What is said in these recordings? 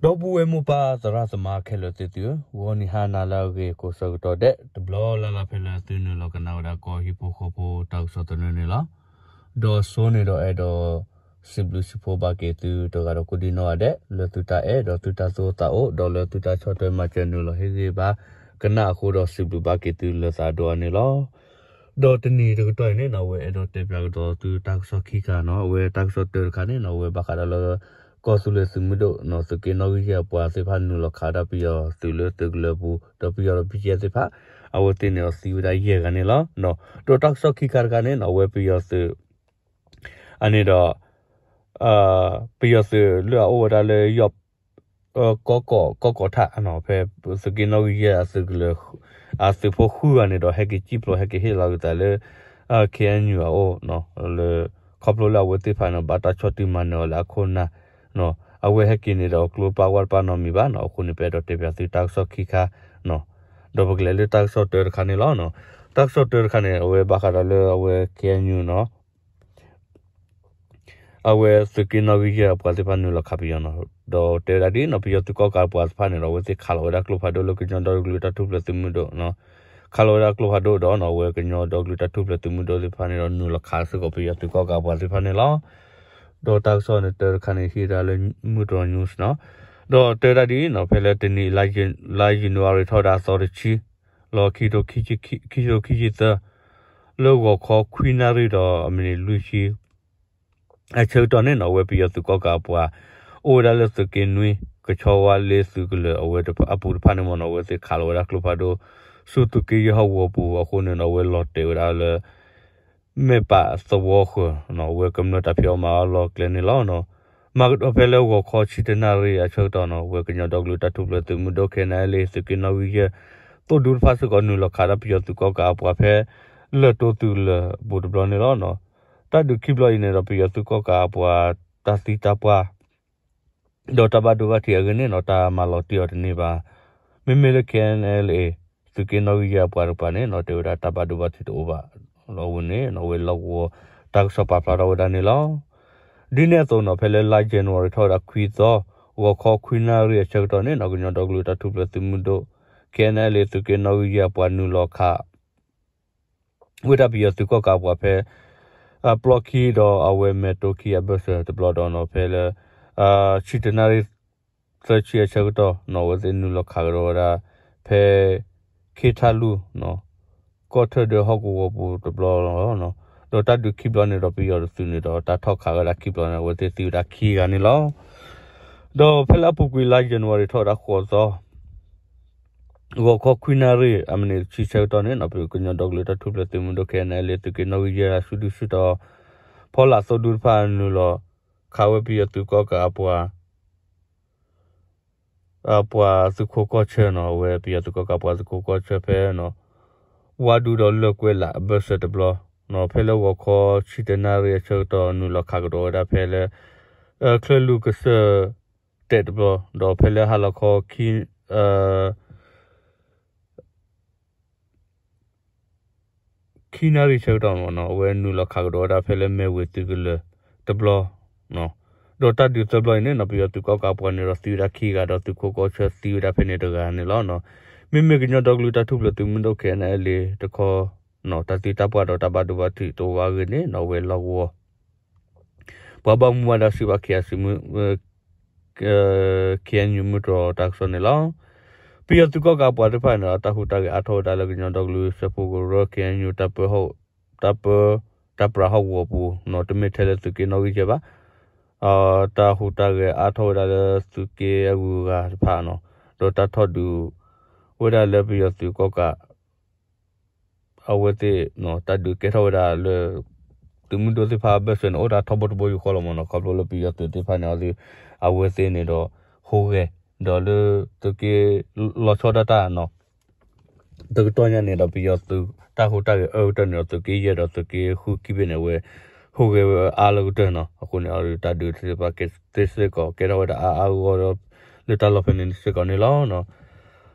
ဒီပုၢ်ဝဲၢ်မိၢ်ပၢ်သရၣ်သမါခဲလၢာ်သ့ၣ်သုဧၢ, ဂီၤနံၤဟါနၤလၢအဂ့ၤကိးဆၢကတီၢ်ဒဲး တဘျီလၢ်လၢ်ဖဲလၢသုနုာ်လီၤကနၣ်ဝဲဒၣ်ကီၢ်ဟံၣ်ဖိဃီဖိတၢ်ကစီၣ်သနၢၣ်န့ၣ်လီၤ. ဒီးစိန့ၣ်ဒီးအဲၣ်ဒိး စံးဘျုးစံးဖှိၣ်ဘၣ်က့ၤသုတဂၤဒီးကိးဒံနီၢ်ဂၤဒဲး လၢသုတၢ်အဲၣ်ဒီးသုတၢ်သူၣ်အိၣ်သးအိၣ် ဒီးလၢသုတၢ်ဆီၣ်ထွဲမၤစၢၤနုာ်လီၤဟ့ၣ်ဂံၢ်ဘါကနၣ်အဃိဒီး စံးဘျုးဘၣ်က့ၤသုလၢသးဒိၣ်အါန့ၣ်လီၤ. ဒီးတနံၤတကတီၢ်အံၤန့ၣ်နီၤ အဝဲအဲၣ်ဒိးတဲပၠးကဒီးသုတၢ်ကစီၣ်ခံခါနီၤ, အဝဲတၢ်ကစီၣ်တၢတခါန့ၣ်နီၤ အဝဲဘၣ်ဃးဒီးလၢ ကီၢ်သူလ့ၤသုးမုၢ်ဒိၣ်နီၤ သုးက့နီၣ်ဂံၢ်ယဲၢ်အပှၤသ့ၣ်တဖၣ်နုာ်လီၤခးဒၣ်ပယီၤသုးလၢသုးကလၢၤပူၤ ဒီးပယီၤဒီး ဘီကဲသ့ၣ်တဖၣ် အဝဲသ့ၣ်န့ၣ်ဒီးသံဝဲဒၣ်ယဲၢ်ဂၤန့ၣ်လီၤ. ဒီးတၢ်ကစီၣ်ခံခါတခါန့ၣ်နီၤ အဝဲပယီၤသုး အန့ၣ်ဒီး ပယီၤသုးလၢအအိၣ်ဝဲဒၣ်လၢယီၢ် ကီၢ်ကီၢ်ထၣ် ဖဲသုးက့နီၣ်ဂံၢ်ယဲၢ်အသုးကလၢၤ အသုးဖိဃုဂၤန့ၣ်ဒီး ဟဲက့ၤစံၣ်ဖျိးဟဲက့ၤဟ့ၣ်လီၤက့ၤသးလၢ KNU အအိၣ် လၢ ခီဖျိလၢအဝဲသ့ၣ်တဖၣ်န့ၣ် ဘၣ်တၢ်ဆီၣ်တံၢ်မၤနၢၤအီၤလၢအခိၣ်နၢ် အဝဲဟဲက့ၤန့ၣ်ဒီးကျိတဖၣ်ဝၣ်တဖၣ်နီတမံၤဘၣ်နီၤ, အဃိန့ၣ် ပအဲၣ်ဒိးတဲပၠးသုတၢ်ကစီၣ်ခံခါ ဒီးပကလဲၤလၢတၢ်ကစီၣ်တၢတခါန့ၣ်လီၤ. တၢ်ကစီၣ်တၢတခါန့ၣ် အဝဲဘၣ်ဃးဒီးလၢအဝဲ KNU နီၤ အဝဲသုးက့နီၣ်ဂံၢ်ယဲၢ်အပှၤသ့ၣ်တဖၣ်နုာ်လီၤခးပယီၤနီၤ, ဒီးတဲဝဲဒၣ်ဒ်နီၤ ပယီၤသုးကီၣ်ကးအပှၤသ့ၣ်တဖၣ်န့ၣ်ဒီး အဝဲသ့ၣ်ခးလီၤဝဲဒၣ်ကျိဖးဒိၣ်လၢကညီဒီကလုာ်တၢ်ထူၣ်ဖျဲးသုးမုၢ်ဒိၣ် ခးလီၤဝဲဒၣ်ကျိဖးဒိၣ်ဒီးနီၤ အဝဲကညီဒီကလုာ်တၢ်ထူၣ်ဖျဲးသုးမုၢ်ဒိၣ်သ့ၣ်တဖၣ်န့ၣ်ဒီး နုာ်လီၤခးစ့ၢ်ကီးပယီၤသုးကီၣ်ကးအပှၤသ့ၣ်တဖၣ်န့ၣ်လီၤ. ဒီးတၢ်ကစီၣ်န့ၣ်တၢတခါန့ၣ် ဟံးဒၣ်လၢမုၢ်တြီၤ news နီၤ, ဒီးတဲဝဲဒၣ်ဒ်နီၤ ဖဲလၢတနံၤ လါယနူၤအါရံၤထီၣ်ဝဲဒၣ်အသီတဆံ လီၤခံကထိခံဆံသၢ လၢဂီၤခီခွံနၣ်ရံၣ်ဒီးအမံးနံးလွံၢ်ဆံ အဆၢကတီၢ်န့ၣ်နီၤ အဝဲပယီၤသုးကီၣ်ကးအပှၤ အိၣ်ဝဲဒၣ်လၢသုးက့နွံ ကဆီဝါလ့သုးကလၢၤ အဝဲအပူၤတဖၣ်န့ၣ်မ့ၢ်နီၤ အဝဲသ့ၣ်ခးလီၤဝဲဒၣ်ကျိဖးဒိၣ် ဆူသုးက့ယဲၢ်ဟီၣ်ကဝီၤပူၤအဃိန့ၣ်နီၤ အဝဲလီၤတဲာ်ဝဲဒၣ်လၢ မဲာ်ပာ်သဝီဃၢၤနီၤ အဝဲကမျၢၢ်တၢ်ဖံးအီၣ်မၤအီၣ်လီၢ်ကျဲန့ၣ်လီၤ. မၤကဒီးဖဲလၢဂီၤခီဆံတနၣ်ရံၣ်အဆၢကတီၢ်နီၤ အဝဲကညီဒီကလုာ်တၢ်ထူၣ်ဖျဲးသုးမုၢ်ဒိၣ် ခဲအံၤန့ၣ်လၢ သုးက့နီၣ်ဂံၢ်ယဲၢ် သိၣ်ဒူတဖၣ်စ့ၢ်ကီးနုာ်လီၤခးဒၣ်ပယီၤသုးကီၣ်ကးအပှၤဖဲ လၢၢ်တိသုးကလၢၤအပူၤတဘျီန့ၣ်လီၤ. တၢ်ဒုးခံဘျီအံၤန့ၣ်ဒီး ပယီၤသုးကီၣ်ကးအပှၤတၢ်သံတၢ်ပှၢ် ဒီးတၢ်ဘၣ်ဒိဘၣ်ထံးအဂ့ၢ်န့ၣ်နီၤ တၢ်မၤလီၤတံၢ်အီၤတန့ၢ်ဘၣ်. မ့မ့ၢ်လၢ ခဲအံၤန့ၣ်လၢ သုးက့နီၣ်ဂံၢ်ယဲၢ်အပှၤတကပၤန့ၣ်နီၤ တဲဝဲဒၣ်တၢ်ဘၣ်ဒိဘၣ်ထံးတအိၣ်ဘၣ်. အဝဲန့ၣ်နီၤ အဝဲလီၢ်ကဝီၤတၢ်ကစီၣ်ပာ်ဖျါထီၣ်ဝဲဒၣ်န့ၣ်လီၤ. ဒ်န့ၣ်အသိးနီၤ ဖဲလၢလါယနူၤအါရံၤထီၣ်ဝဲဒၣ်ခွံသီ ဂီၤခီခွံနၣ်ရံၣ်အဆၢကတီၢ်န့ၣ်နီၤ ကညီဒီကလုာ်တၢ်ထူၣ်ဖျဲးသုးမုၢ်ဒိၣ် ခဲအံၤန့ၣ်လၢ သုးက့နီၣ်ဂံၢ်ယဲၢ်အပှၤနုာ်လီၤခး ဝဲဒၣ်ပယီၤသုးကီၣ်ကးအပှၤဖဲ ပျီခံဒီးအဝဲမဲာ်တိခံအဘၢၣ်စၢၤတဘျီဒီးနီၤ ဖဲလၢ ဆံတနၣ်ရံၣ် သၢဆံအဆၢကတီၢ်နီၤ အဝဲသ့ၣ်နုာ်လီၤခးကဒီးဝဲဒၣ် ဖဲ ခ့ထၣ်လူၢ် ကီၢ်ထၢၣ်ဒၢဟီၣ်ကဝီၤပူၤတဘျီလီၤ. ဒီးတၢ်ဒုးခံဘျီန့ၣ်ဒီး ပယီၤသုးန့ၣ်ဒီး တၢ်ထီၣ်ခးဝဲဒၣ်ခံဘျီန့ၣ် အဝဲသ့ၣ်သံဝဲဒၣ်ခံဂၤန့ၣ်လီၤ. ဒီးဖဲလၢအပူၤကွံာ်လါယနူၤအါရံၤထီၣ်ဝဲဒၣ်ဃိးသီ ဂီၤခီခွံနၣ်ရံၣ် အမံးနံးတဆံဆၢကတီၢ်န့ၣ်နီၤ ပကညီဒီကလုာ်တၢ်ထူၣ်ဖျဲးသုးမုၢ်ဒိၣ် ခဲအံၤန့ၣ်လၢ သုးက့နီၣ်ဂံၢ်ယဲၢ်အစုဒုၣ်စုတီၤ ဖီလာ်သိၣ်ဒူတဖၣ်နုာ်လီၤခးဝဲပယီၤသုးကီၣ်ကးအပှၤ အပှၤသုးခိးကီၢ်ဆၢနီၤ အဝဲပယီၤသုးကီၣ်ကးပှၤသုးခိးကီၢ်ဆၢဖဲ ဝါဒူဒီးလၢၢ်ကွဲးလးအဘၢၣ်စၢၤတဘျီနီၤ ဖဲလၢဂီၤခီဆံတနၣ်ရံၣ်အဆၢကတီၢ်နုာ်လီၤခးကဒီးဝဲဒၣ်ဖဲလၢ ချၢၣ်လူၢ်ကစၢၢ်တဲာ်တဘျီ ဒီးဖဲလၢဟါလီၤခီ ခံနၣ်ရံၣ်ဆၢကတီၢ်န့ၣ်နီၤ အဝဲနုာ်လီၤခးကဒီးဝဲဒၣ်ဖဲလၢမဲၢ်ဝ့ၤသုးကလၢၤတဘျီ ဒီးတၢ်ဒုးသၢဘျီအံၤန့ၣ်နီၤ ပယီၤသုးကီၣ်ကးပှၤန့ၣ်ဒီးသံဝဲဒၣ်ခံဂၤဒီးသုးခိးကီၢ်ဆၢသံဝဲဒၣ်ဖဲန့ၣ်တဂၤန့ၣ်လီၤ. မ့မ့ၢ်ကညီဒီကလုာ်တၢ်ထူၣ်ဖျဲးသုးမုၢ်ဒိၣ် ခဲအံၤန့ၣ်လၢ တခီ တၢ်သံတၢ်ပှၢ်ဒီးတၢ်ဘၣ်ဒိဘၣ်ထံးတအိၣ်ဘၣ်အဂ့ၢ်န့ၣ်နီၤ အဝဲလီၢ်ကဝီၤ ပှၤဘၣ်မူဘၣ်ဒါစံးဘၣ် ခ့အစံးမုၢ် ခ့အညူမုၢ်တြီၤတၢ်ကစီၣ်န့ၣ်လီၤ. ပယီၤသုးကီၣ်ကးပှၤသ့ၣ်တဖၣ်န့ၣ်ဒီး တၢ်ဟူးတၢ်ဂဲၤအါထီၣ်ဝဲဒၣ်လၢကညီဒီကလုာ်စၢဖှိၣ်ကရၢ ခ့အညူ တၢ်ပၢ တၢ်ပၢ တၢ်ပြးဟီၣ်ကဝီၤပူၤနီၤ တမ့ၢ်ထဲလၢသုးက့နီၣ်ဂံၢ်ယဲၢ်ဘၣ်. တၢ်ဟူးတၢ်ဂဲၤအါထီၣ်ဝဲဒၣ်လၢသုးက့အဂုၤအဂၤတဖၣ်နီၤ ဒီးတၢ်ထီၣ်ဒုးဝဲဒၣ်လၢပယီၤသုးကီၣ်ကး အဝဲသ့ၣ် တၢ်ဒုးကဲထီၣ်ဝဲဒၣ်လၢ သုးမုၢ်ဒိၣ်သ့ၣ်တဖၣ်အဘၢၣ်စၢၤန့ၣ် အိၣ်ဒၣ်ထီဘိတဘိယူၢ်ဃီလီၤမ့ၢ်နီၤ ခီဖျိလၢပယီၤသုးသ့ၣ်တဖၣ်န့ၣ် အဝဲသ့ၣ်န့ၣ်ဒီး ဟူးဂဲၤ ဒီးလၢသုးက့လီၤဆီဒၣ်တၢ်နီၤ တကတီၢ်ညါန့ၣ်ဒီး ပယီၤသုးတၢ်ဟူးတၢ်ဂဲၤအၢကတၢၢ်န့ၣ်ဒီး သုးက့ယဲၢ်ဒီးသုးက့ဃုခံဘ့ၣ်န့ၣ် အဝဲ ဟူးဂဲၤဝဲအါလၢကတၢၢ်နီၤ အဃိန့ၣ် တၢ်ဒုးသ့ၣ်တဖၣ်ကသ့စ့ၢ်ကီး ကဲထီၣ်ဝဲဒၣ်အါအါဂီၢ်ဂီၢ်ဒီး လၢတၢ်လီၢ်ဖဲန့ၣ်စ့ၢ်ကီးန့ၣ်လီၤ.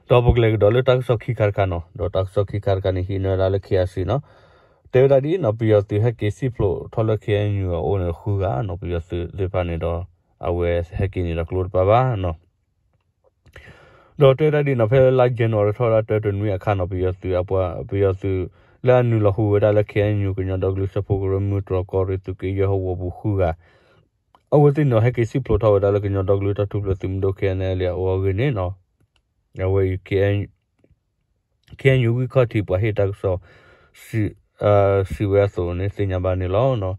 ဒီးပကလဲၤကဒီးလၢတၢ်ကစီၣ်ခံခါတခါနီၤ ဒီးတၢ်ကစီၣ်ခံခါတခါန့ၣ် ဟံးန့ၢ်ဝဲဒၣ်လၢ ခ့အစံး နီၤ တဲဝဲဒၣ်ဒ်နီၤ ပယီၤသုးဟဲက့ၤစံၣ်ဖျိးထီၣ်လၢ ခ့အညူ အအိၣ်န့ၣ်ဃုဂၤနီၤ ပယီၤသုးသ့ၣ်တဖၣ်န့ၣ်ဒီး အဝဲဟဲက့ၤန့ၣ်ဒီးကျိတပၢ်ဘၣ်နီၤ ဒီးတဲဝဲဒၣ်ဒ်နီၤ ဖဲလါယနူၤအါရံၤထီၣ်ဝဲဒၣ်တၢတနွံအခါနီၤ ပယီၤသုးအပှၤ ပယီၤသုးလၢအနုာ်လီၤဟူးဝဲဒၣ်လၢ ခ့ၣ်အဲၣ်ယူၣ် ကညီဒီကလုာ်စၢဖှိၣ်ကရၢ မုၢ်တြီၢ်ကီၢ်ရ့ၣ်သုးက့ယဲၢ်ဟီၣ်ကဝီၤပူၤဃုဂၤ အဝဲသ့ၣ်န့ၣ် ဟဲက့ၤစံၣ်ဖျိးထီၣ်ဝဲဒၣ်လၢကညီဒီကလုာ်တၢ်ထူၣ်ဖျဲးသုးမုၢ်ဒိၣ် ခ့ၣ်အဲၣ်ယူၣ် အအိၣ်အဂ့ၢ်န့ၣ်နီၤ အဝဲအံၤ ခ့ၣ်အဲၣ်ယူၣ် ဝံၢ်ခီၣ်ထံးပှၤဟ့ၣ်တၢ်ကစီၣ် စံးဝဲအသိးန့ၣ် သ့ၣ်ညါဘၣ်န့ၣ်လီၤ.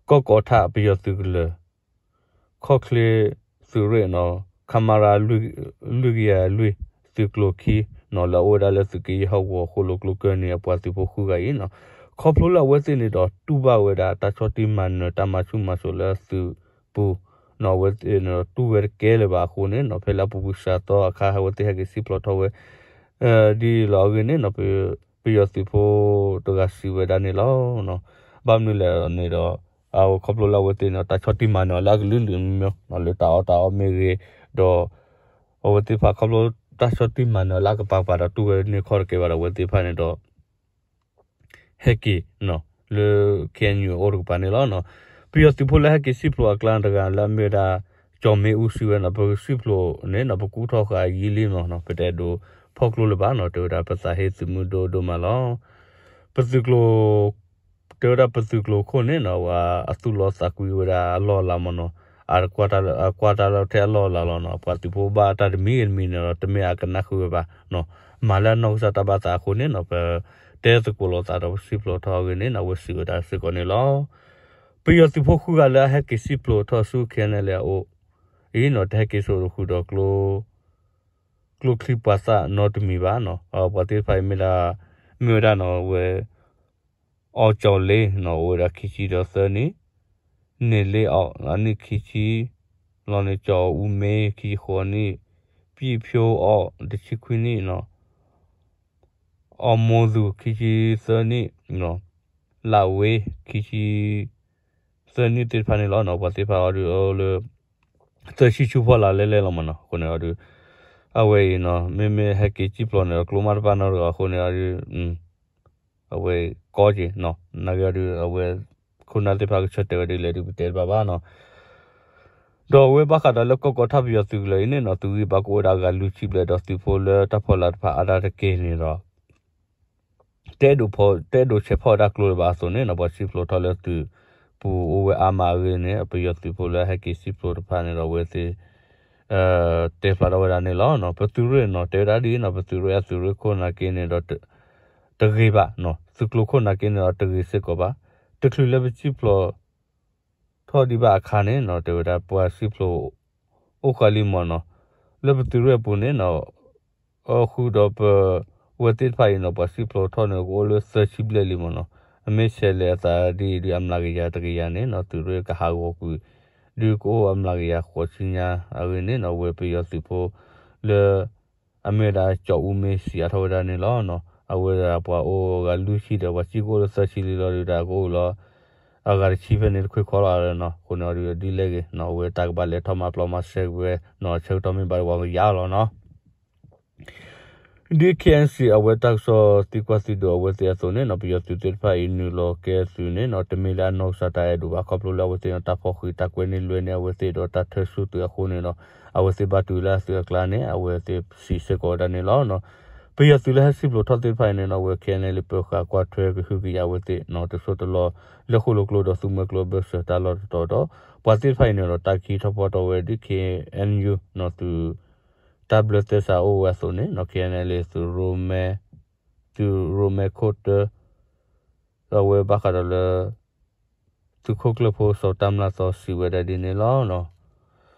ကီၢ်ကီးထးပယီၤသုးကလၢၤ ခီၣ်ချ့သုးရ့ၣ်နီၤ ခမရ လွံၢ်ကယၤလွံၢ် သုးကျိၤခံနီၤ လၢအအိၣ်ဝဲဒၣ်လၢသုးက့ယဲၢ်ဟီၣ်ကဝီၤဃိၣ်လိာ်ကျိကၢၢ်န့ၣ် အပှၤသုးဖိဃုဂၤအံၤနီၤ ခီဖျိလၢအဝဲသ့ၣ်န့ၣ်ဒီး တူၢ်ဘၣ်ဝဲဒၣ်တၢ်ဆီၣ်တံၢ်မၤနၢၤ တၢ်မၤဆူၣ်မၤစိးလၢသုးပူၤနီၤ အဝဲသ့ၣ်န့ၣ်ဒီး တူၢ်ဝဲတကဲလၢၤဘၣ်အဃိန့ၣ်နီၤ ဖဲလၢအပူၤကွံာ်စှၤသီအခါ အဝဲသ့ၣ်ဟဲက့ၤစံၣ်ဖျိးထီၣ်ဝဲ ဒ်လီၤအဂ့ၢ်န့ၣ်နီၤ ပယီၤသုးဖိတဂၤစံးဝဲဒၣ်န့ၣ်လီၤ. ဘၣ်မနုၤလဲၣ်န့ၣ်ဒီး အဝဲခီဖျိလၢအဝဲသ့ၣ်န့ၣ် တၢ်ဆီၣ်တံၢ်မၤနၢၤအီၤလၢအကလုာ်ကလုာ်မ့ၢ် လၢတၢ်အီၣ်တၢ်အီမ့ၢ်ဂ့ၤ ဒီး အဝဲသ့ၣ်တဖၣ်ခီဖျိတၢ်ဆီၣ်တံၢ်မၤနၢၤအီၤလၢအကပၤကပၤဒီးတူၢ်ဝဲန့ၢ်ခီၣ်တကဲဘၣ်ဒီး အဝဲသ့ၣ်တဖၣ်န့ၣ်ဒီး ဟဲက့ၤ လၢ ခ့ၣ်အဲၣ်ယူၣ် အအိၣ်တကပၤန့ၣ်လီၤ. ပယီၤသုးဖိလၢဟဲက့ၤစံၣ်ဖျိးအကျါတဂၤလၢအမ့ၢ်ဝဲဒၣ် ကၠီၤမ့အူစံးဝဲနီၤ ပကစံၣ်ဖျိးန့ၣ်နီၤ ပကူၣ်ထီၣ်ဃာ်ယံာ်လံနီၤ ပတအဲၣ်ဒိးဖီၣ်ကျိလၢၤဘၣ်နီၤ တဲဝဲဒၣ်ပသးဟ့သုးမုၢ်ဒိၣ်ဒိၣ်မးလီၤ. ပသုးကျိၤ တဲဝဲဒၣ်ပသုးကျိၤခိၣ်န့ၣ်နီၤ အသူၣ်လီသးကွံဝဲဒၣ်အလီၢ်အလၤမ့ၢ်နီၤ အကွၢ်တၢ်လၢထဲအလီၢ်အလၤလီၤနီၤ ပှၤသုးဖိဘၣ်တၢ်တမံၤဂ့ၤတမံၤန့ၣ်ဒီး တမ့ၢ်အကနၣ်ဃုာ်ဝဲဘၣ်နီၤ မၤလၢအနီၢ်ကစၢ်တၢ်ဘၣ်သးအဃိန့ၣ်နီၤ ပတဲသကိးလိာ်သးဒီးပစံၣ်ဖျိးထီၣ်အဂ့ၢ်န့ၣ်နီၤ အဝဲစံးဝဲဒၣ်စ့ၢ်ကီးန့ၣ်လီၤ. ပယီၤသုးဖိဃုဂၤလၢအဟဲက့ၤစံၣ်ဖျိးထီၣ်ဆူ ခ့ၣ်အဲၣ်ယူၣ် အံၤနီၤ တဟဲက့ၤစိာ်ဃုာ်ဒီး ကျိချံပှၤသၣ်နီတမံၤဘၣ်နီၤ ပှၤသ့ၣ်တဖၣ်အံၤမ့ၢ်ဒၣ် မ့ၢ်ဝဲဒၣ်နီၤ အဝဲ အီၣ်ကၠီၤလ့နီၤ အိၣ်ဝဲဒၣ်ခံဆံဒီးသၢနံၣ်, န့ၢ်လ့အီၣ်အနံၣ်ခံဆံ, လီၤန့ၣ်ကၠီၤအူမ့ခံဆံဃိးနံၣ်, ပံၣ်ဖၠိအီၣ်တဆံခွံနံၣ်နီၤ အီၣ်မိၢ်သူၣ်ခံဆံသၢနံၣ်, လၢ်ဝ့ခံဆံသၢနံၣ်သ့ၣ်တဖၣ်န့ၣ်လီၤ. ပှၤသ့ၣ်တဖၣ်အီၤဒုးအိၣ်လၢ သၢဆံဆူဖီလာ်လဲၣ်လဲၣ်လီၤမးနီၤ. အဃိန့ၣ်အီၤဒုး အဝဲအံၤနီၤ မ့မ့ၢ်ဟဲက့ၤစံၣ်ဖျိးန့ၣ်ဒီး ကျိမးတဘၣ်နီတဂၤအဃိန့ၣ်အီၤဒုး အဝဲကီက့ၤနီၤ နာ်က့အီၤဒုး အဝဲ ခိၣ်နၢ်သ့ၣ်တဖၣ်ကဆၢတဲာ်ဝဲဒ်လဲၣ်ဒုး ပတဲတဘၣ်ဘၣ်နီၤ. ဒီးအဝဲဘၣ်ဃးဒီးလၢကီၢ်ကီၢ်ထၣ်ပယီၤသုးကလၢၤအံၤန့ၣ်နီၤ သုးဂံၢ်ဘါကအိၣ်ဝဲဒၣ်ဂၤလွံၢ်ဆံဘျဲၣ်ဒီးသုးဖိလၢတၢ်ဖီလာ်တဖၣ်အါဒၣ်တက့ၢ်န့ၣ်ဒီး တအဲၣ်ဒိးဆဲးဖီၣ်ဝဲဒၣ်ကျိလၢၤဘၣ်အသိးန့ၣ်နီၤ ပှၤစံၣ်ဖျိးထီၣ်လၢသုးပူၤအိၣ်ဝဲအါမးအဂ့ၢ်န့ၣ် ပယီၤသုးဖိလၢဟဲက့ၤစံၣ်ဖျိးတဖၣ်န့ၣ်ဒီးအဝဲသ့ၣ် တဲဖျါထီၣ်ဝဲဒၣ်န့ၣ်လီၤ. ပသုးရ့ၣ်နီၤ တဲဝဲဒၣ်ဒ်အံၤနီၤ ပသုးရ့ၣ်အသုးရ့ၣ်ခိၣ်နာ်က့န့ၣ်ဒီး တဂ့ၤဘၣ်နီၤ သုးကျိၤခိၣ်နာ်က့န့ၣ်ဒီးတဂ့ၤစ့ၢ်ကီးဘၣ်. တချုးလၢပစံၣ်ဖျိးထီၣ်ဒံးဘၣ်အခါန့ၣ်နီၤ တဲဝဲဒၣ်ပှၤစံၣ်ဖျိးအိၣ်ဃာ်လံမးနီၤ လၢပသုးရ့ၣ်အပူၤန့ၣ်နီၤ အဃုာ်ဒီးပဝဲသ့ၣ်တဖၣ်အံၤနီၤ ပှၤစံၣ်ဖျိးထီၣ်န့ၣ် ကအိၣ်လၢသၢဆံဘျဲၣ်လံမးနီၤ. အမ့ၢ်ဆဲးလဲၤအသးဒ်အံၤဒုးအမျးကယၤတကယၤန့ၣ်နီၤ သုးရ့ၣ်ကဟးဂီၤကွံာ် ဒုးကအိၣ်အမျးကယၤဃိးဆံညါအဂ့ၢ်န့ၣ်နီၤ အဝဲပယီၤသုးဖိလၢ အမ့ၢ်ဝဲဒၣ်ကၠီၤအူမ့စံးအါထီၣ်ဝဲဒၣ်န့ၣ်လီၤ. အဝဲဒၣ်ပှၤအိၣ်အဂၤလွံၢ်ဆံဒီး ပှၤစံၣ်ကအိၣ်လၢသၢဆံလံလီၤဒုး တၢ်ကအိၣ်လီၤ အဂၤတဆံဖဲန့ၣ်တခွ့ခီလီၤနီၤ. အဃိန့ၣ်အီၤဒုးဒ်လဲၣ်ဂ့ၤနီၤ အဝဲတၢ်ကဘၣ်လဲၤထီၣ်မၤပျီမၤစဲးဝဲနီၤ ဆၢကတီၢ်မ့ၢ်ဘၣ်ဒီးပှၤကယၤလီၤနီၤ. ဒ် ခ့ၣ်အဲၣ်ယူၣ် အဝဲတၢ်ကစီၣ်သံကွၢ်သံဒိးအဝဲသ့ၣ်အသိးန့ၣ်နီၤ ပယီၤသုးသ့ၣ်တဖၣ်အံၤနုာ်လီၤကဲသုးန့ၣ်နီၤ တမ့ၢ်လၢအနီၢ်ကစၢ်တၢ်အဲၣ်ဒိးဘၣ် ခီဖျိလၢအဝဲသ့ၣ်န့ၣ်တၢ်ဖီၣ်ဃံးတၢ်ကွဲန့ၢ်လွဲန့ၢ်အဝဲသ့ၣ်ဒီးတၢ်ထၢဆူသုးအဃိန့ၣ်ဒီး အဝဲသ့ၣ်ဘၣ်တုၤလၢအသုးအကျါန့ၣ် အဝဲသ့ၣ်စံးစ့ၢ်ကီးဝဲဒၣ်န့ၣ်လီၤ. ပယီၤသုးလၢဟဲစံၣ်ဖျိးထီၣ်သ့ၣ်တဖၣ်အံၤန့ၣ်နီၤ အဝဲ ခ့ၣ်အဲၣ်ယူၣ် လၢပၢၤဃာ်ကွၢ်ထွဲကဟုကယာ်အဝဲသ့ၣ်နီၤ တစိၢ်တလီၢ်လၢဃိၣ်လိာ်ကျိဒီးသူမွဲကျိအဘၢၣ်စၢၤတၢ်လီၢ်တတီၤဒီး ပှၤသ့ၣ်တဖၣ်အံၤန့ၣ်ဒီး တၢ်ကဟံးထီၣ်ဖီၣ်တီဝဲဒ် ခ့ၣ်အဲၣ်ယူၣ်နီၤ သုး တၢ်ဘျၢသဲစးအိၣ်ဝဲအသိးန့ၣ်နီၤ ခ့ၣ်အဲၣ်ယူၣ် သုးရိၣ်မဲ သုးရိၣ်မဲခိၣ်တၢ ဒီးအဝဲဘၣ်ဃးဒီးလၢ သုးခိၣ်ကျၢၢ်ဖိစီၤတၢ်မျၢ်သီစံးဝဲဒၣ်ဒ်န့ၣ်လီၤ.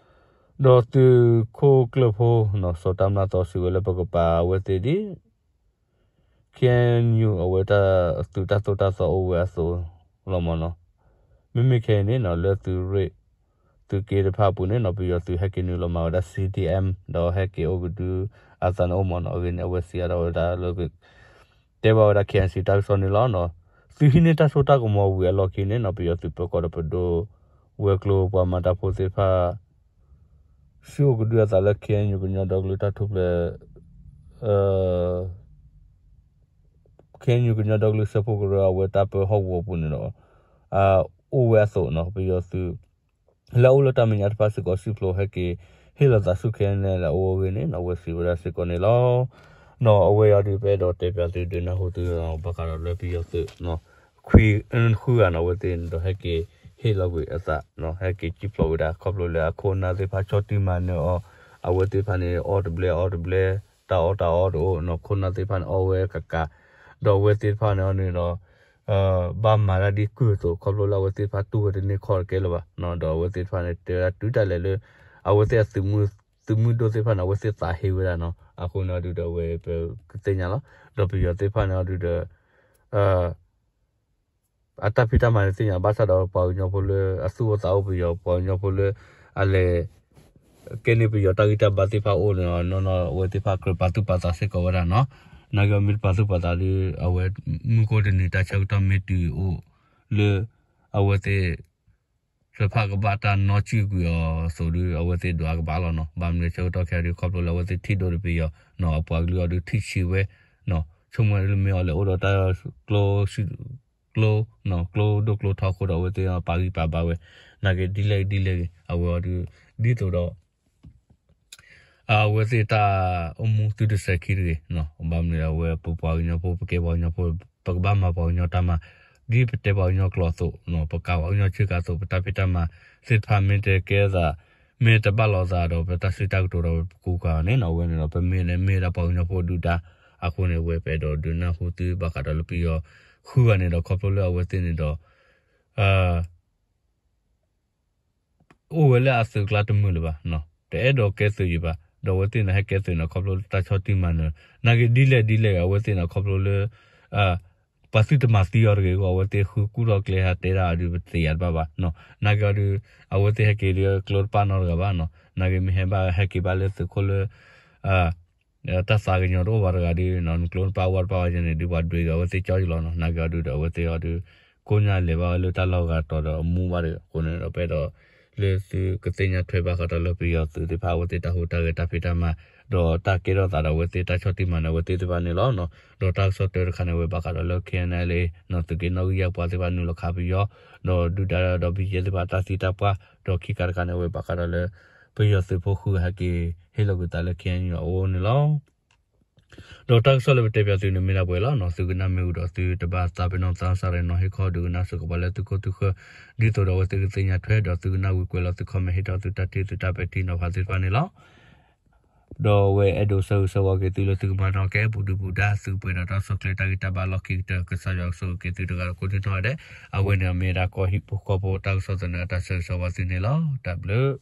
ဒီးသုးခိၣ်ကျၢၢ်ဖိနီၤ စီၤတၢ်မျၢ်သီစံးဝဲလၢပကပာ်အဝဲသ့ၣ်ဒ် ခ့ၣ်အဲၣ်ယူၣ် အဝဲတၢ်သုးတၢ်သိၣ်တၢ်သီအိၣ်ဝဲအသိးလီၤမးနီၤ. မ့မ့ၢ်ခဲအံၤန့ၣ်နီၤ လၢသုးရ့ၣ် သုးက့တဖၣ်အပူၤန့ၣ်နီၤ ပယီၤသုးဟဲက့ၤနုာ်လီၤမၤဝဲဒၣ် CDM ဒီးဟဲက့ၤအိၣ်ကဒုအသးန့ၣ်အိၣ်မးနီၤ. အဂ့ၢ်န့ၣ် အဝဲစံးအါထီၣ်ဝဲဒၣ်လၢ တဲဘၣ်ဝဲဒၣ် ခ့ၣ်အဲၣ်ယူၣ် တၢ်ကစီၣ်န့ၣ်လီၤ. သုးဟံးန့ၢ်တၢ်စိတၢ်ကမီၤဝံၤအလီၢ်ခံန့ၣ်နီၤ ပယီၤသုးပၢၤကီၢ်ဒီးပဒိဝဲၤကျိၤပှၤမၤတၢ်ဖိသ့ၣ်တဖၣ် စံၣ်အိၣ်ကဒုအသးလၢ ခ့ၣ်အဲၣ်ယူၣ် ကညီဒီကလုာ်တၢ်ထူၣ်ဖျဲး ခ့ၣ်အဲၣ်ယူၣ် ကညီဒီကလုာ်စၢဖှိၣ်ကရၢ အဝဲတၢ်ပၢဟီၣ်ကဝီၤပူၤန့ၣ်ဒီး အိၣ်ဝဲအသိးနီၤ ပယီၤသုး လၢအအိၣ်လၢတၢ်မဲာ်ညါတဖၣ်စ့ၢ်ကီး စံၣ်ဖျိးဟဲက့ၤ ဟ့ၣ်လီၤသးဆူ ခဲအံၤန့ၣ် အအိၣ်အဂ့ၢ်န့ၣ် အဝဲစံးဝဲဒၣ်စ့ၢ်ကီးန့ၣ်လီၤ. နီၢ်အဝဲအံၤဒုး ပအဲၣ်ဒိးတဲပၠးသုဒုးနၢ်ဟူသု ဘၣ်ဃးဒီးလၢပယီၤသုး ခွံ ဃုဂၤန့ၣ် အဝဲသ့ၣ်န့ၣ်ဒီးဟဲက့ၤဟ့ၣ်လီၤကွံာ်အသး ဟဲက့ၤစံၣ်ဖျိးဝဲဒၣ် ခီဖျိလၢအခိၣ်အနၢ်သ့ၣ်တဖၣ်ဆီၣ်တံၢ်မၤနၢၤအီၤ, အဝဲသ့ၣ်တဖၣ်န့ၣ် အီၣ်တဘျဲအီတဘျဲ, တၢ်အီၣ်တၢ်အီတအိၣ်နီၢ် ခိၣ်နၢ်သ့ၣ်တဖၣ်န့ၣ် အီၣ်ဝဲကကး, ဒီးအဝဲသ့ၣ်တဖၣ်န့ၣ်အီၤန့ၣ်ဒီး ဘၣ်မၤတၢ်ဒ်ကုၢ်အသိး ခီဖျိလၢအဝဲသ့ၣ်တဖၣ်တူၢ်ဝဲတန့ၢ်ခီၣ်တကဲလၢၤဘၣ်, ဒီးအဝဲသ့ၣ်တဖၣ်န့ၣ် တဲဝဲဒၣ်တုၤဒၣ်လဲာ်လၢ အဝဲသ့ၣ်အသုးမုၢ်ဒိၣ်သ့ၣ်တဖၣ်န့ၣ် အဝဲသ့ၣ်သးဟ့ဝဲဒၣ်နီၢ် အဃိန့ၣ်အီၤဒုးဒီးအဝဲပကသ့ၣ်ညါလီၤ. ဒီးပယီၤသ့ၣ်တဖၣ်န့ၣ်အီၤဒုးဒီး အတၢ်ဖံးတၢ်မၤန့ၣ်သ့ၣ်ညါဘၣ်ဆၣ်ဒီး ပှၤကညီဖိလၢအသူၣ်အိၣ်သးအိၣ်ပယီၤ ပှၤကညီဖိလၢ အလဲၤ ကဲန့ၢ်ပယီၤတၢ်ဂံၢ်တၢ်ဘါသ့ၣ်တဖၣ်အိၣ်န့ၣ် နီၢ်နီၢ်အဝဲသ့ၣ်တဖၣ်ကြၢးပာ်သူၣ်ပာ်သးစ့ၢ်ကီးဝဲဒၣ်နီၢ်, နာ်က့မ့ၢ်တပာ်သူၣ်ပာ်သးဒီး အဝဲမုၢ်ကိၢ်တနံၤတၢ်ဆၢကတီၢ်မ့ၢ်တုၤအိၣ်လၢ အဝဲသ့ၣ် သ့ၣ်တဖၣ်ကဘၣ်တၢ်နီၢ်စံၣ်ကွံာ်အီၤအသိးဒီး အဝဲသ့ၣ်ဒွးကဘၣ်လီၤနီၢ်, ဘၣ်မနုၤဆၢကတီၢ်ခဲအံၤဒုး ခီဖျိလၢအဝဲသ့ၣ်ထံၣ်ဒိၣ်ဒီးပယီၤနီၢ် အပှၤကလုာ်အီၤဒုးထံၣ်ဆံးဝဲနီၢ်, ဆိကမိၣ်လၢမ့ၢ်အီၤလဲၤအိၣ်ဒီးတၢ် ကျိ ကျိဒိၣ်ကျိထီအဃိဒီး အဝဲသ့ၣ်ပာ်ဂံၢ်ပာ်ဘါဝဲ, နာ်က့ဒ်လဲၣ်ဒ်လဲၣ်ဂ့ၤ အဝဲအီၤဒုး ဒ်သိးဒီး အဝဲသ့ၣ်တၢ်အိၣ်မူသုတစဲၤခံတဂ့ၤ, ဘၣ်မနုၤအဝဲပပှၤကညီဖိ ပကဲပှၤကညီဖိ ပကဘၣ်မၤပှၤကညီတၢ်မၤ, ဒ်ပတဲပှၤကညီကျိာ်အသိး, ပကးပှၤကညီဆ့ကၤအသိး, ပတၢ်ဖံးတၢ်မၤသ့ၣ်တဖၣ် မ့ၢ်တကဲသး, မ့ၢ်တဘၣ်လိာ်သးဒီး ပတၢ်စံးတၢ်ကတိၤဒီးပကူကၤန့ၣ်နီၢ်, အဝဲန့ၣ်ဒီး ပမ့ၢ်လၢမ့ၢ်ဝဲဒၣ်ပှၤကညီဖိဒုၣ်ဒါ, အဃိန့ၣ် အဝဲပအဲၣ်ဒိးဒုးနၢ်ဟူသုဘၣ်ဃးဒီးလၢပယီၤဃုဂၤန့ၣ်ဒီး ခီဖျိလၢအဝဲသ့ၣ်န့ၣ်ဒီး အိၣ်ဝဲလၢအသုးကျါတမုာ်လၢၤဘၣ်, တအဲၣ်ဒိးကဲသုးယံၤဘၣ်, ဒီးအဝဲသ့ၣ်န့ၣ်ဟဲကဲသုးန့ၣ် ခီဖျိလၢတၢ်ဆီၣ်တံၢ်မၤနၢၤ, နာ်က့ဒ်လဲၣ်ဒ်လဲၣ်ဂ့ၤ အဝဲသ့ၣ်န့ၣ် ခီဖျိလၢ ပှၤသုတမၤသံအီၤတဂ့ၤအဂီၢ် အဝဲသ့ၣ်ဃုကူၣ်ထီၣ်ကျဲဟးတဲဒၣ်အီၤဒုး ပတသ့ၣ်ညါတဘၣ်ဘၣ်, နာ်က့အီၤဒုး အဝဲသ့ၣ်ဟဲက့ၤဒုးကျိတပၣ်နီတဂၤဘၣ်နီၢ်, နာ်က့မ့ၢ်ဟဲဘၣ်ဟဲက့ၤဘၣ်လၢသုးခိၣ်လၢ တၢ်သးကညီၤတအိၣ်ဘၣ်တဂၤဒီး နကျိတပၣ်ဝၣ်တပၣ်ဘၣ်ယဲန့ၣ် ဒုးပှၤဒွဲက့ၤအဝဲသ့ၣ်ကၠီယလီၤနီၢ်, နာ်က့အီၤဒုးဒီးအဝဲသ့ၣ်အီၤဒုး ကိးညါလဲၤဘၣ်ဝဲလၢတၢ်လီၢ်ဂၤတီၤဒီးအမူဘၣ်ဒီး အဃိန့ၣ်ဒီး ပအဲၣ်ဒိးလၢသုကသ့ၣ်ညါထွဲဘၣ်ဃးဒီးလၢပယီၤသုးသ့ၣ်တဖၣ် အဝဲသ့ၣ်တၢ်ဟူးတၢ်ဂဲၤတၢ်ဖံးတၢ်မၤ ဒီးတၢ်ကဲထီၣ်သးဒီးအဝဲသ့ၣ်တၢ်ဆီၣ်တံၢ်မၤနၢၤ အဝဲသ့ၣ်တဖၣ်န့ၣ်လီၤ. ဒီးတၢ်ကစီၣ်တၢတခါန့ၣ် အဝဲဘၣ်ဃးဒီးလၢ ခ့ၣ်အဲၣ်ယူၣ်အ့ၣ် နီၢ်သုးက့နီၣ်ဂံၢ်ယဲၢ်ပှၤသ့ၣ်တဖၣ်နုာ်လီၤခးပယီၤ ဒီးဒုၣ်ဒါဒီး ဘံယဲၢ်သ့ၣ်တဖၣ်တၢ်သံတၢ်ပှၢ် ဒီးခံခါတခါန့ၣ် အဝဲဘၣ်ဃးဒီးလၢ ပယီၤသုးဖိဃုဂၤဟဲက့ၤဟ့ၣ်လီၤကွံာ်သးလၢ ခ့ၣ်အဲၣ်ယူၣ်အအိၣ်န့ၣ်လီၤ. ဒီးတၢ်ကစီၣ်လၢပတဲပၠးသုန့ၣ်မ့ၢ်ဒၣ်ပှဲၤလီၤနီၢ်, သုကနၣ်မ့ၢ်ဝံၤဒီးသုတဘၣ်သးပ့ၤနီၣ်သးစၢ်ရ့ၣ်နီၢ် ဟ့ၣ်ခီဒုးကနၣ်စ့ၢ်ကီးပှၤလၢသုခိၣ်သုဃၢၤ ဒ်သိးဒီးအဝဲသ့ၣ်ကသ့ၣ်ညါထွဲ ဒီးသုကနၣ်ဝံၤကွဲးလီၤသု comment ဟ့ၣ်ထီၣ်သုတၢ်ထံၣ်သုတၢ်ပဲာ်ထံနီၤဖးသ့ၣ်တဖၣ်န့ၣ်လီၤ. ဒီးအဝဲအဲၣ်ဒိးဆၢဂ့ၤဆၢဝါက့ၤသုလၢသုကမၤနီၣ်ကဲ ပူၤဒုပူၤဒါ သုပှဲၤဒီးတၢ်ကစီၣ်ကျဲတၢ်ဂံၢ်တၢ်ဘါလီၢ်ခံကတၢၢ် ကစၢ်ယွၤကဆိၣ်ဂ့ၤက့ၤသုတဂၤဒီးကိးဒံနီၢ်ဂၤဒဲး, အဝဲန့ၣ်မ့ၢ်ဝဲဒၣ်ကီၢ်ဟံၣ်ဖိဃီဖိတၢ်ကစီၣ်သန့အတၢ်ဆၢဂ့ၤဆၢဝါသုန့ၣ်လီၤ. တၢ်ဘျုး